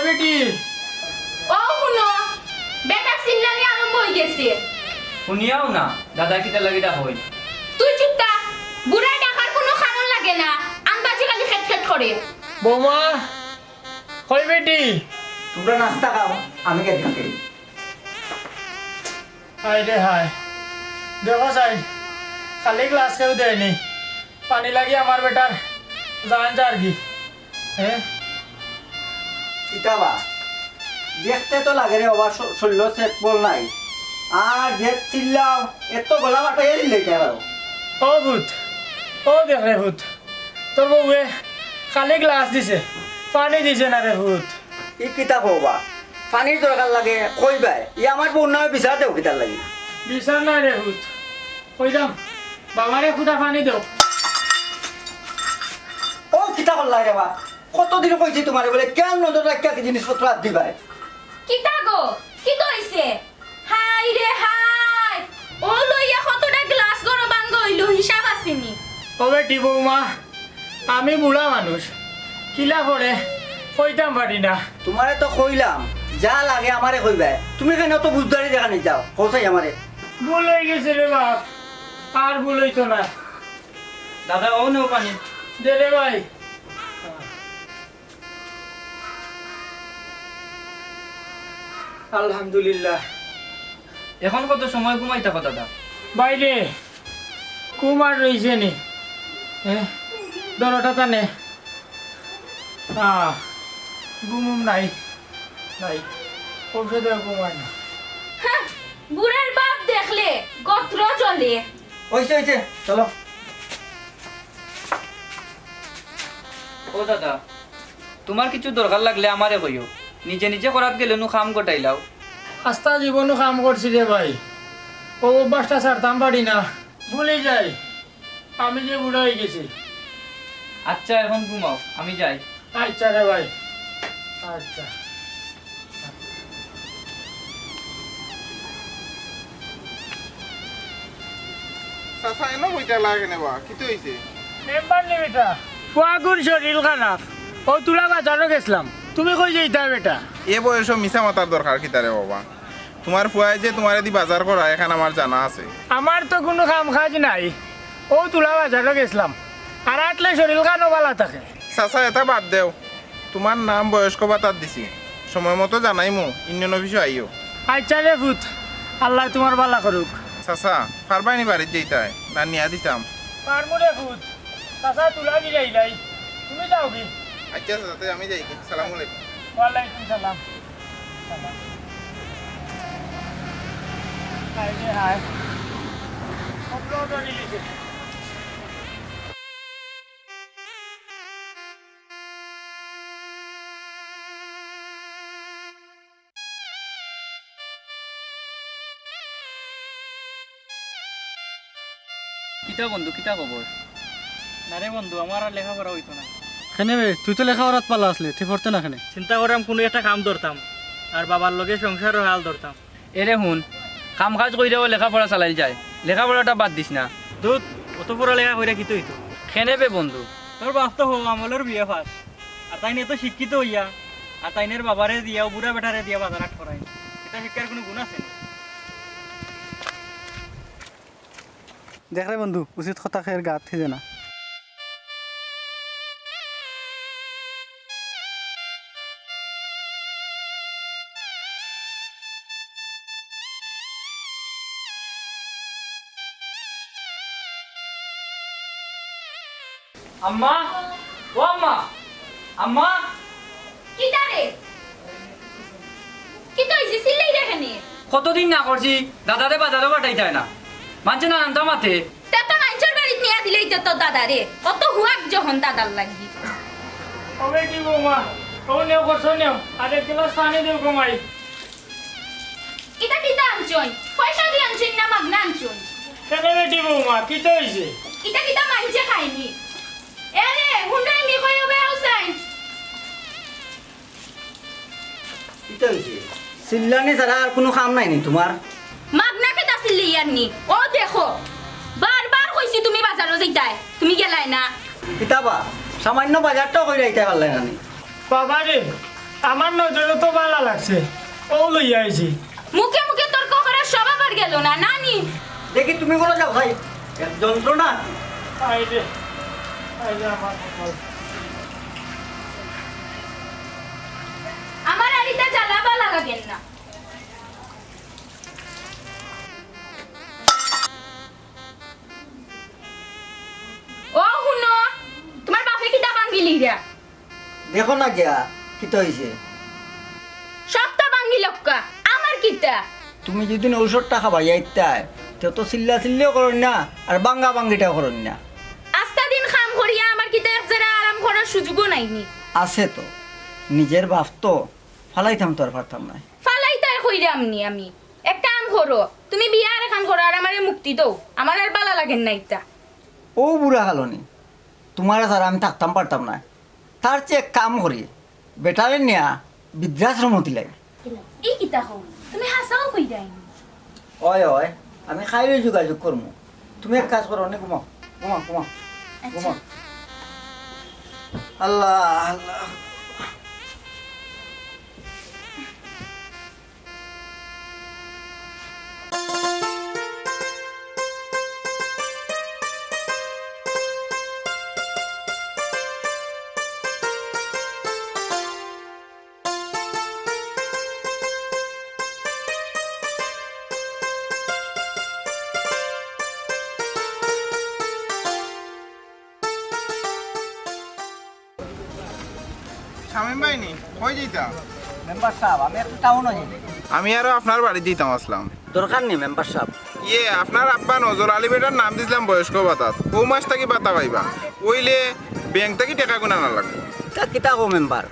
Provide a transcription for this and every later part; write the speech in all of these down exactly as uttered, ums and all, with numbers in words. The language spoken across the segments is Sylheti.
বেটি। ও হুনো, বেটার চিল্লানি আরম্ভ অইগেছে। হুনিয়াও না, দাদা কিতা লাগি ডাকইন। তুই চুপ থাক, বুড়ায় ডাকার কুনু কারণ লাগে না, আন্দাজি খালি খেট খেট করে। বৌমা, কই বেটি? তুমরা নাস্তা খাও, আমি গেট ঢুকি। হায় রে হায়, দেখো সাইন, খালি গ্লাস কেউ দেয়নি, পানি লাগি আমার বেটার জান যারগি। হ্যাঁ? কিতা বা? দেখতে তো লাগে রে বাবা, শ-, শরীরও সেট বল নাই। আর যে চিল্লাও, এত গলা ফাটাইয়া দিলে কেন? ও ভূত, ও দেখ রে ভূত, তোর বউয়ে খালি গ্লাস দিছে, পানি দিছে না রে ভূত। ই কিতা কও বা? পানির দরকার লাগে, কইবায়। ই আমার বউর নামে বিচার দেও কিতার লাগি? বিচার নায় রে ভূত, কইলাম, বাবারে ফুটা পানি দেও। ও কিতা করলা রে বা? কতদিন কইছি তুমারে বলে, কেন নজর রাখিয়া কি জিনিসপত্র হাত দিবায়? কিতা গো? কিতা অইছে? হায় রে হায়! ও লইয়া কতটা গ্লাস ঘরো ভাঙ্গা অইলো, হিসাব আছেনি। ও বেটি বৌমা, আমি বুড়া মানুষ, কিলা পড়ে কইতাম পারি না। তুমারে তো কইলাম, যা লাগে আমারে কইবায়। তুমি কেনে অত বুঝদারি দেখানি যাও? কও চাই আমারে। ভুল অইগেছে রে বাপ, আর ভুল অইতো না। দাদা, ও নেও পানি। দে রে ভাই। আলহামদুলিল্লাহ। এখন কত সময় ঘুমাই থাকো দাদা? বাইরে ঘুম আর রইছে নি। হ্যাঁ, দরটা টানে। আহ, ঘুম উম নাই, নাই। ঔষধে ঘুম হয় না। হ্যাঁ, বুড়ার বাপ দেখলে গত্র জ্বলে। অইছে, অইছে, চলো। ও দাদা, তুমার কিছু দরকার লাগলে আমারে কইও, নিজে নিজে করাত গেলে নু কাম গটাইলাও। আস্তা জীবনও কাম করছি রে ভাই, ও অভ্যাসটা ছাড়তাম পারি না, ভুলি যাই আমি যে বুড়া অইগেছি। আচ্ছা, এখন ঘুমাও, আমি যাই। আচ্ছা রে ভাই, আচ্ছা। চাচা, এনো বইতা লাগে নে বা, কিতা অইছে? মেম্বার নি বেটা, ফুয়াগুর শরীর খারাপ, অউ তুলা বাজারো গেছলাম, তুমি কই যাইতায় বেটা? এ বয়সো মিছা মাতার দরকার কিতা রে বাবা? তুমার ফুয়ায় যে তুমারে দি বাজার করায়, এখান আমার জানা আছে। আমার তো কুনু কাম কাজ নাই, অউ তুলা বাজারো গেছলাম, আর আটলে শরীর খানো বালা থাকে। চাচা, এতা বাদ দেও, তুমার নাম বয়স্ক ভাতাত দিছি, সময় মতো জানাইমু, ইউনিয়ন অফিসো আইও। আইচ্ছা রে ফুত, আল্লায় তুমার বালা করুক। চাচা, পারবায়নি বাড়িত যাইতায়, না নিয়া দিতাম? পারমু রে ফুত, চাচা তুলা দিলাইলাই, তুমি যাওগি। আইচ্ছা চাচা, তে আমি যাইগি, সালামু আলাইকুম। ওয়ালাইকুম সালাম। সালাম। হায় রে হায়। কত ধরি লিখে। কিতা বন্ধু, কিতা খবর? না রে বন্ধু, আমার আর লেখাপড়া অইতো না। কেনে বে, তুই তো লেখাপড়াত ভালা আছলে, তুই পড়তে না কেনে? চিন্তা করলাম কুনু একটা কাম ধরতাম, আর বাবার লগে সংসারর হাল ধরতাম। এরে হুন, কাম কাজ কইরাও লেখাপড়া চালাইল যায়, লেখাপড়াটা বাদ দিস না। ধুত, অত পড়ালেখা কইরা কিতা অইতো? কেনে বে বন্ধু? তোর বাপ তো হউ আমলর বিএ পাস, আর তাইন এত শিক্ষিত অইয়া, আর তাইনর বাবারে দিয়া, অউ বুড়া বেটারে দিয়া বাজার হাট করাইন, ইতা শিক্ষার কুনু গুণ আছে নি? দেখ রে বন্ধু, উচিত কথা খের গাত হিজে না। আম্মা, ও আম্মা, আম্মা। কিতা রে? কিতা অইছে? চিল্লাইরে কেনে? কতদিন না করছি, দাদারে বাজারো পাঠাইতায় না। মানষে নানানতা মাতে। তে তো মানষর বাড়িত নিয়া দিলেই তো তোর দাদারে। অত হুয়াক যখন দাদার লাগি। ও বেটি বৌমা, ও নেও করছো নেও, আর এক গ্লাস পানি দেও কমাই। ইতা কিতা আনছইন? পয়সা দি আনছইন না মাগনা আনছইন? কেনে বেটি বৌমা, কিতা অইছে? ইতা কিতা মানষে খায়নি? এ রে, হুন্ডাই নি কই হবে আউসাইন? কিতা অইছে? চিল্লানি ছাড়া আর কুনু কাম নাই নি তুমার? মাগনা কিতা চিল্লাইয়ার নি? ও দেখো, বারবার কইছি তুমি বাজারো যাইতায়, তুমি গেলায় না। কিতা বা, সামান্য বাজারটাও কইরা আইতায় পারলায় না নি? বাবা রে, আমার নজরে তো ভালা লাগছে, অউ লইয়া আইছি। মুখে মুখে তর্ক করার স্বভাব আর গেল না, নানি। দেখি তুমি কোন যাও ভাই, এক যন্ত্রণা। আয় রে, আয় রে আমার কপাল। আমার আর ইতা জ্বালা ভালা লাগের না। ও হুনো, তুমার বাপে কিতা ভাঙ্গিলিরা? দেখো না গিয়া, কিতা অইছে? সবতা ভাঙ্গিলউক্কা, আমার কিতা? তুমি যদি ঔষধটা খাবাইয়া ইত্তায়, তে তো চিল্লা চিল্লিও করইন না, আর ভাঙ্গা ভাঙ্গিটাও করইন না। আস্তা দিন কাম করিয়া আমার কিতা এক জেরা আরাম করার সুযোগও নাই নি। আছে তো, নিজের বাপ তো, ফালাইতাম তো আর পারতাম নায়। ফালাইতায় কইরাম নি আমি। এক কাম করো, তুমি বিয়া আরেকখান করো আর আমারে মুক্তি দেও, আমার আর ভালা লাগের না ইতা। ও বুড়া হালনি, তুমারে ছাড়া আমি থাকতাম পারতাম নায়। তার চেয়ে এক কাম করি, বেটারে নিয়া বৃদ্ধাশ্রমো দিলাই। ই কিতা কও? তুমি হাছাউ কইরায় নি? অয়, অয়, আমি কাইলে যোগাযোগ করমু। তুমি এক কাজ করো, নে ঘুমাও, ঘুমাও, ঘুমাও, আচ্ছা। ঘুমাও। আল্লাহ, আল্লাহ। শামীম ভাই নি, কই যাইতা? মেম্বার সাব, আমি একটু টাউনো যাই। আমি আরো আপনার বাড়ি যাইতাম আছলাম। দরকার নি মেম্বার সাব। ইয়ে, আপনার আব্বা নজর আলী বেটার নাম দিছলাম বয়স্ক ভাতাত। অউ মাস থাকি ভাতা পাইবা। অইলে ব্যাংক থাকি টেকা গুনা না লাগবো। ইতা কিতা কও মেম্বার?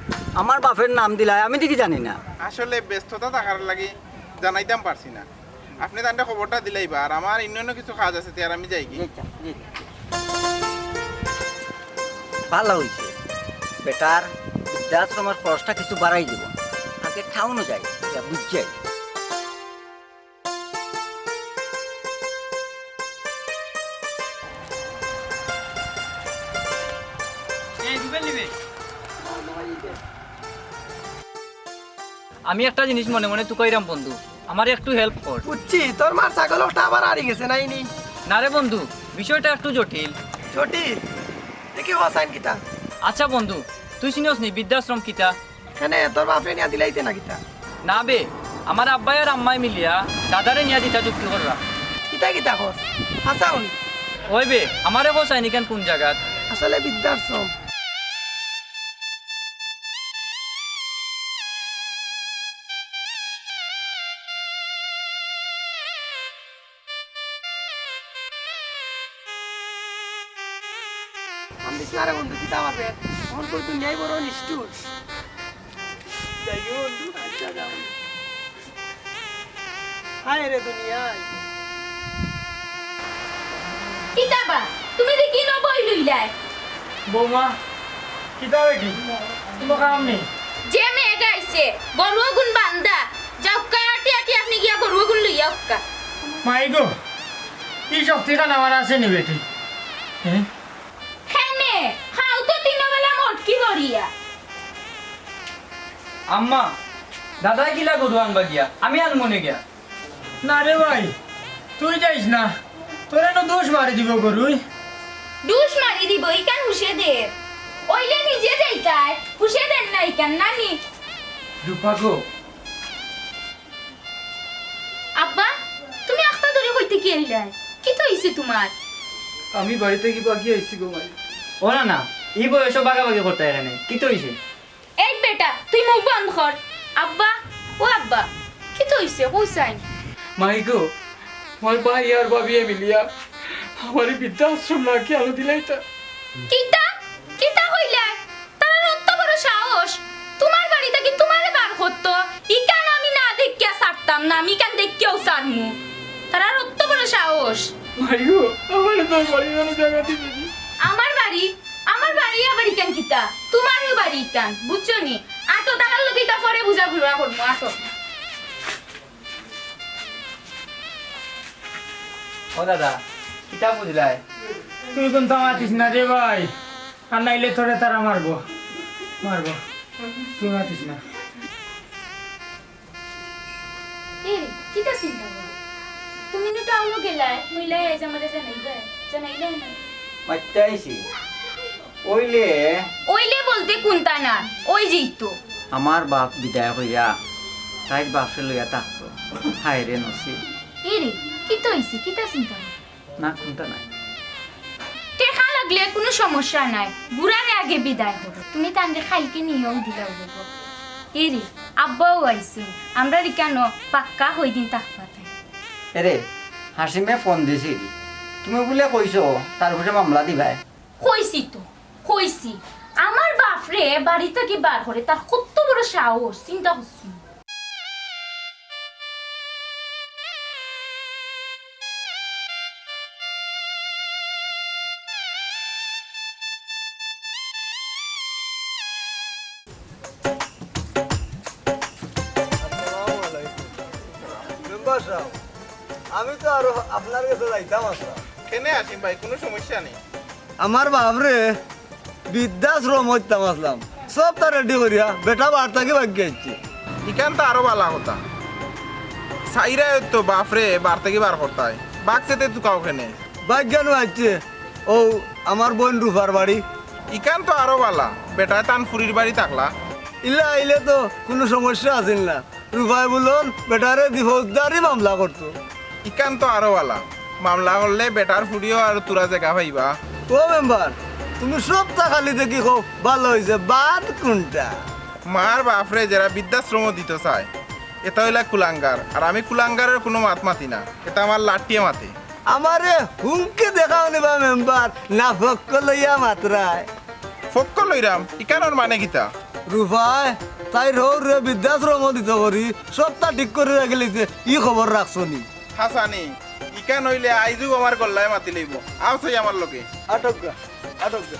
আমার বাপের নাম দিলায়, আমি দেখি জানি না। আসলে ব্যস্ততা থাকার লাগি জানাইতাম পারছি না। আপনে তানরে খবরটা দিলাইবা, আর আমার অন্যান্য কিছু কাজ আছে, তে আর আমি যাইগি। জি, আচ্ছা, জি। ভালা অইছে, বেটার বৃদ্ধাশ্রমর খরচটা কিছু বাড়াই দিবো। আগে টাউনো যাই, ইয়া বুঝাই। এই রুবেল নিবে। আমি একটা জিনিস মনে মনে তুকাইরাম বন্ধু, আমারে একটু help কর। বুঝছি, তোর মার ছাগল অকটা আবার হারি গেছে নাইনি? না রে বন্ধু, বিষয়টা একটু জটিল। জটিল? দেখি হ সাইন কিতা? আচ্ছা বন্ধু, তুই চিনস নি বৃদ্ধাশ্রম কিতা? কেনে, তোর বাপরে নিয়া দিলাইতে না কিতা? না বে, আমার আব্বায় আর আম্মায় মিলিয়া দাদারে নিয়া দিতা চুক্তি কররা। কিতা কিতা কর? হাছা হুনি। ওই বে, আমারে কও চাইনি কেন কোন জাগাত? আসলে বৃদ্ধাশ্রম। কান্দিস না রে বন্ধু, কিতা হবে? অখন তো দুনিয়াই বড় নিষ্ঠুর। যাই গো বন্ধু, আচ্ছা যাও। হায় রে দুনিয়ায়। কিতা বা, তুমি দেখি নবই লইলায়। বৌমা, কিতা বেটি? কোনো কাম নেই? যে মেঘ আইছে, গরু অগুন বান্ধা, যাউক্কা আটি আটি আপনে গিয়া গরু অগুন লইয়া আউক্কা। মাই গো, ই শক্তিখান আমার আছে নি বেটি? হ্যাঁ? কেনে, খাও তো তিন বেলা মটকি ভরিয়া। আম্মা, দাদায় কিলা গরু আনবা গিয়া, আমি আনমুনে গিয়া। না রে ভাই, তুই যাইস না, তোরে নু দুষ মারি দিবো গরুই। দুষ মারি দিবো, ইখান হুশে দে। অইলে নিজে যাইতায়, হুশে দের না ইখান, নানি। রূপা গো। আব্বা, তুমি আখতা ধরি কইতে কি আইলায়? কিতা অইছে তুমার? আমি বাড়ি থাকি বাগি আইছি গো মাই। ও না না, ই বয়সো বাগাবাগি করতায় কেনে, কিতা অইছে? এই বেটা, তুই মুখ বন্ধ কর। আব্বা, ও আব্বা, কিতা অইছে? কও চাই। মাই গো, আমার ভাই আর ভাবিয়ে মিলিয়া আমারে বৃদ্ধাশ্রম না কি আলো দিলাইতা। কিতা? কিতা কইলায়? তারার অত বড় সাহস? তুমার বাড়ি থাকি তুমারে বার করতো? ইখান আমি না দেখিয়া ছাড়তাম না, আমি ইখান দেখিয়াউ ছাড়মু। তারার অত বড় সাহস? মাই গো, আমারে তোর বাড়ি জানো জাগা দিবি নি? আমার বাড়ি? আমার বাড়ি আবার ইখান কিতা? তুমারউ বাড়ি ইখান, বুঝছো নি? আটো তারার লগে ইটা পরে বুঝা ঘুরা করমু, আটো। ও দাদা, কিতা বুঝলায়? তুই কুন্তা মাতিস না রে ভাই, আর নাইলে তোরে তারা মারবো, মারবো। তুই মাতিস না। এ, কিতা চিন্তা করো? তুমি নু টাউনো গেলায়, মইলায় আইজ আমারে জানাইবায়, জানাইলায় না। মাত্তাইছি। অইলে? অইলে বলতে কুনতা না, অই যেইতো। আমার বাপ বিদায় কইরা তাইর বাপরে লইয়া থাকতো। হায় রে নসিব। এ রে, কিতা অইছে? কিতা চিন্তা করো? না, কুনতা নাই। টেকা লাগলে কুনু সমস্যা নাই, বুড়ারে আগে বিদায় করো। তুমি তানরে কাইলকে নিয়াও দিলাও অইবো। এ রে, আব্বাও আইছইন, আমরার ইকানো পাক্কা কয়দিন থাকবা তাইন। এরে, হাসিমে ফোন দিছিল, তুমি বুলে কইছো তার উপরে মামলা দিবায়। কইছি তো, কইছি। আমার বাপরে বাড়ি থাকি বার করে, তার কত বড় সাহস, চিন্তা করছো নি? আসসালামু আলাইকুম। মেম্বার সাব, আমি তো আরো আপনার গেছে যাইতাম আছলাম। কেনে আসিম ভাই, কুনু সমস্যা নি? আমার বাপরে বৃদ্ধাশ্রমো দিতাম আছলাম, সবতা রেডি করিয়া বেটা বার থাকি ভাগি আইছে। ইখান তো আরো ভালা কথা। চাইরায় তো বাপরে বার থাকি বার করতায়, বাক্সেতে তুকাও কেনে? ভাগ্যানু আইছে, অউ আমার বইন রূপার বাড়ি। ইখান তো আরো ভালা, বেটায় তান ফুরির বাড়ি থাকলা। ইলা আইলে তো কুনু সমস্যা আছিল না। রূপায় বুলন বেটারে দি ফৌজদারি মামলা করতো। ইখান তো আরো ভালা, মামলা করলে বেটার ফুরিও আরো থুড়া জাগা পাইবা। ও মেম্বার, তুমি সবতা খালি দেখি কও ভালা অইছে, বাদ কুনটা? মার বাপরে যেরা বৃদ্ধাশ্রমো দিতো চায়, এতা অইলা কুলাঙ্গার, আর আমি কুলাঙ্গারর কুনু মাত মাতি না, এতা আমার লাঠিয়ে মাতে। আমারে হুমকি দেখাও নি বা মেম্বার, না পক্ষ লইয়া মাতরায়? পক্ষ লইরাম, ইখানর মানে কিতা? রূপায়, তাইর হউররে বৃদ্ধাশ্রমো দিতো করি, সবতা ঠিক করি রাখিলিছে, ই খবর রাখছো নি? হাছানি, ইখান অইলে আইজউ আমার গল্লায় মাতি লইবো। আও চাই আমার লগে। আটক গা, আটক গা।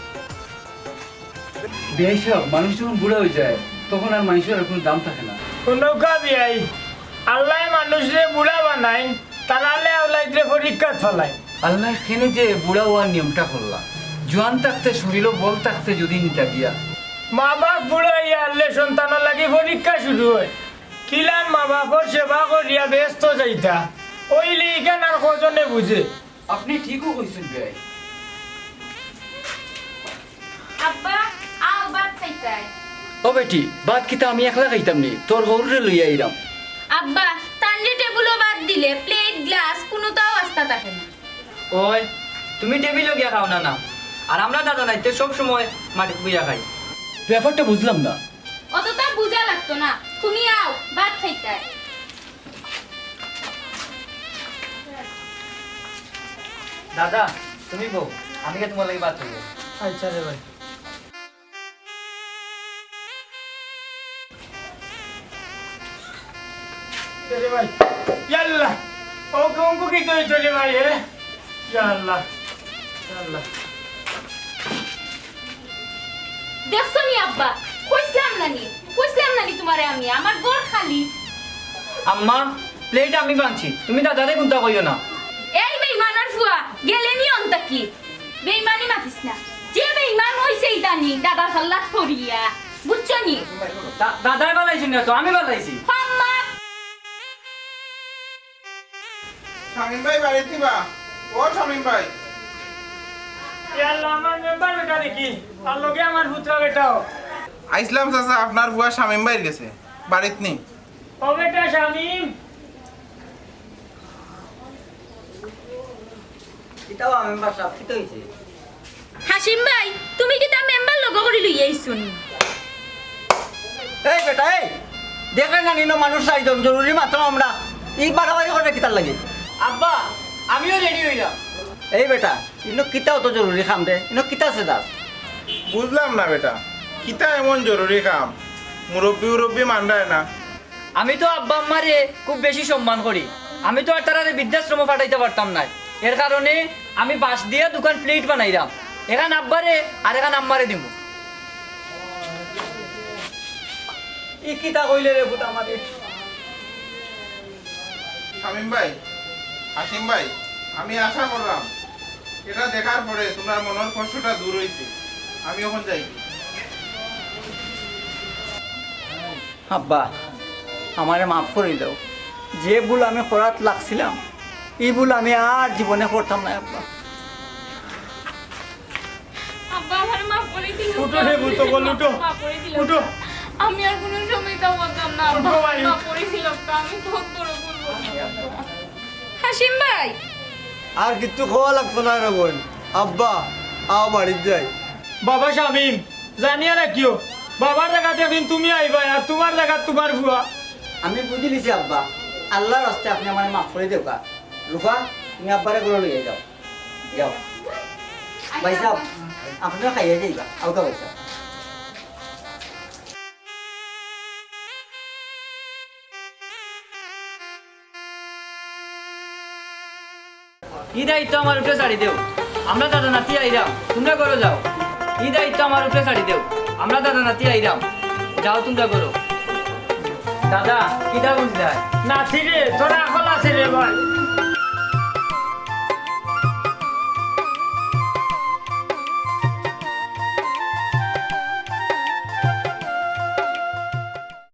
বিয়াই সাব, মানুষ যখন বুড়া অইযায়, তখন আর মানষর আর কুনু দাম থাকে না। হুনউক্কা বিয়াই, আল্লায় মানুষরে বুড়া বানাইন, তার আলে আওলাদরে পরীক্ষাত ফালাইন। আল্লায় কেনে যে বুড়া অওয়ার নিয়মটা করলা, জোয়ান থাকতে শরীলো বল থাকতে যুদি নিতা গিয়া। মা-বাপ বুড়া অইয়া হারলে সন্তানর লাগি পরীক্ষা শুরু অয়। কিলান মা-বাপর সেবা করিয়া বেহেস্তো যাইতা, অইলে ইখান আর কজনে বুঝে? আপনে ঠিকউ কইছইন বিয়াই। আব্বা, আও, ভাত খাইতায়। ও বেটি, ভাত কিতা আমি একলা খাইতাম নি? তোর হউররে লইয়া আইরাম। আব্বা, তানরে টেবুলো ভাত দিলে প্লেট, গ্লাস কুনুতাও আস্তা থাকে না। ওই, তুমি টেবিলো গিয়া খাও না, না। আর আমরা দাদা নাইতে সব সময় মাটিত বইয়া খাই। ব্যাপারটা বুঝলাম না। অততা বুঝা লাগতো না, তুমি আও, ভাত খাইতায়। দাদা, তুমি বও, আমি গিয়া তুমার লাগি ভাত লই আই। আচ্ছা রে ভাই। এ রে ভাই, ইয়াল্লা, ও কঙ্কু কি তুই চলে ভাই, এ? ইয়াল্লা, ইয়াল্লা। দেখছো নি আব্বা? কইছলাম না নি? কইছলাম না নি তুমারে আমি? আমার ঘর খালি। আম্মা, প্লেট আমি ভাঙছি, তুমি দাদারে কুন্তা কইও না। এই বেইমানর ফুয়া, গেলে নি অন্তা কি? বেইমানি মাতিস না। যে বেইমান অইছে ইদানিং দাদার ফাল্লাত পড়িয়া, বুঝছো নি? দা-, দাদায় ফালাইছইন না তো, আমি ফালাইছি। আম্মা! শামীম ভাই বাড়িত নিবা? ও শামীম ভাই। ইয়াল্লা, আমার মেম্বার বেটা দেখি, আর লগে আমার পুত্র বেটাও। আইছলাম চাচা, আপনার ফুয়া শামীম ভাইর গেছে, বাড়িত নি? ও বেটা শামীম। কিতা বা মেম্বার সাব, কিতা অইছে? হাসিম ভাই, তুমি কিতা মেম্বার লগে করি লইয়া আইছো নি? এই বেটা, এই, দেখরে না নি, ইনো মানুষ চাইরজন, জরুরি মাতরাম আমরা। ই বাড়াবাড়ি কররে কিতার লাগি? আব্বা, আমিও রেডি অইলাম। এই বেটা, ইনো কিতা অত জরুরি কাম রে? ইনো কিতা আছে দাস? বুঝলাম না বেটা, কিতা এমন জরুরি কাম? মুরব্বি উরব্বি মানরায় না। আমি তো আব্বা আম্মারে খুব বেশি সম্মান করি। আমি তো আর তারারে বৃদ্ধাশ্রমো পাঠাইতা পারতাম নায়। এর কারণে আমি বাঁশ দিয়া দুখান প্লেট বানাইরাম, এখান আব্বারে আর এখান আম্মারে দিমু। ই কিতা কইলে রে পুত আমারে? শামীম ভাই, হাসিম ভাই, আমি আশা কররাম এটা দেখার পরে তুমরার মনর কষ্টটা দূর অইছে। আমি অখন যাই। আব্বা, আমারে মাফ করি দেও। যে ভুল আমি করাত লাগছিলাম, ই ভুল আমি আর জীবনে করতাম না আব্বা। আব্বা, আমারে মাফ করি দিলাউক্কা। উঠো রে, ভূত বল, উঠো। মাফ করি দিলাউক্কা। উঠো। আমি আর কুনু সময় ইতা করতাম না, আব্বা। উঠো ভাই। মাফ করি দিলাউক্কা, আমি বউত বড় ভুল করছি, আব্বা। হাসিম ভাই। আর কিচ্ছু কওয়া লাগতো নায় রে বইন। আব্বা, আও বাড়িত যাই। বাবা শামীম, জানিয়া রাখিও, বাবার জাগাত একদিন তুমি আইবায়, আর তুমার জাগাত তুমার ফুয়া। আমি বুঝিলিছি আব্বা, আল্লার ওয়াস্তে আপনে আমারে মাফ করি দেউক্কা। রুফা, তুমি আব্বারে ঘরো লইয়া যাও। যাও। ভাইসাব, আপনেও খাইয়া যাইবা। আউক্কা ভাইসাব। ই দায়িত্ব আমার উপরে ছাড়ি দেও। আমরা দাদা নাতি আইরাম, তুমরা ঘরো যাও। ই দায়িত্ব আমার উপরে ছাড়ি দেও। আমরা দাদা নাতি আইরাম, যাও তুমরা ঘরো। দাদা, কিতা বুঝলায়? নাতি রে, তোর আকল আছে রে,